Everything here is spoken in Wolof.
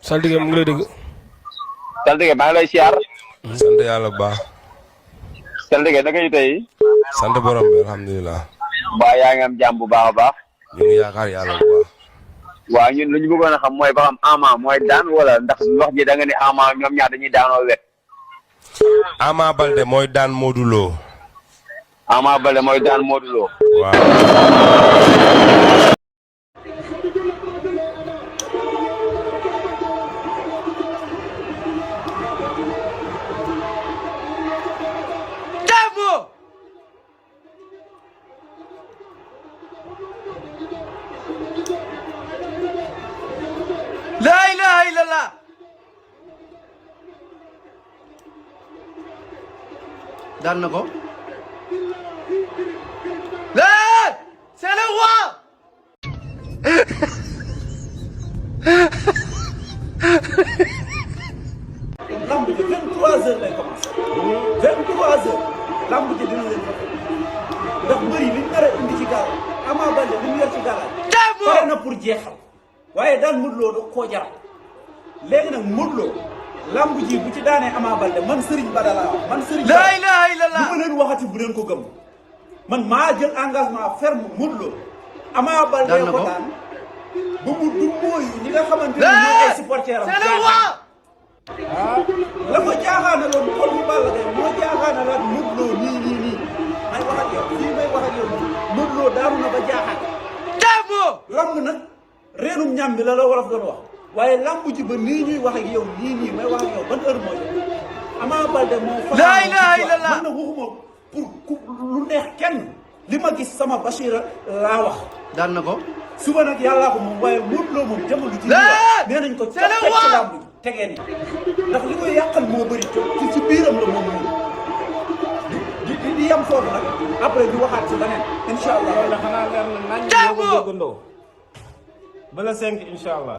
saltige mu ngi lay dégg. saltige maa ngi lay siyaar. sant yàlla bu baax. saltige da ngay tey. sant borom bi alhamdulilah. waa yaa ngi am jàmm bu baax a baax. ñu ngi yaakaar yàlla bu baax. waaw ñun lu ñu bëggoon a xam mooy ba xam Ama mooy daan wala ndax wax ji da nga ne Ama ñoom ñaar dañuy daanoo wet. Ama Baldé mooy daan Modou Lo. Ama Baldé mooy daan Modou Lo. waaw. La ilaha illallah. daan na ko. C'est le roi. lamb ji 23h lay commencé. 23h. lamb ji dina leen fa ndax mbër yi li ñu nar a indi ci gaal Ama Baldé li mu yor ci gaal pare na pour jeexal waaye daal Modou Lo da koo jar léegi nag Modou Lo lamb ji bu ci daanee Ama Baldé man Serigne Bada laa wax man Serigne La ilaha illallah. lu ma leen waxati bu leen ko gëm man maa jël engagement ferme Modou Lo Ama Baldé daan na ko ko. daan ba mu du mooy ñi nga xamante ne ñooy ay supporters am C'est le roi. la ma jaaxaanaloon xol bu Balla Gaye moo jaaxaanaloon Modou Lo nii may wax ak yow fii may wax ak yow Modou Lo daanu na ba jaaxaan lamb nag reenum ñam bi la wolof doon wax waaye lamb ji ba nii ñuy wax ak yow nii may wax ak yow ban heure moo jot Ama Baldé moo fa La ilaha illallah. man na waxuma pour ku lu neex kenn li ma gis sama Bachira laa wax daan na ko. suba nag yàllaa ko moom waaye Modou Lo moom jamono ji nee nañ ko C'est le teg roi. ci lamb ji tegee ni ndax li koy yàqal moo bëri ci biiram la moom di yam foofu nag après ñu waxaat ci leneen incha allah. xanaa leer na nañ ñoo ko déggandoo ba la 5 incha allah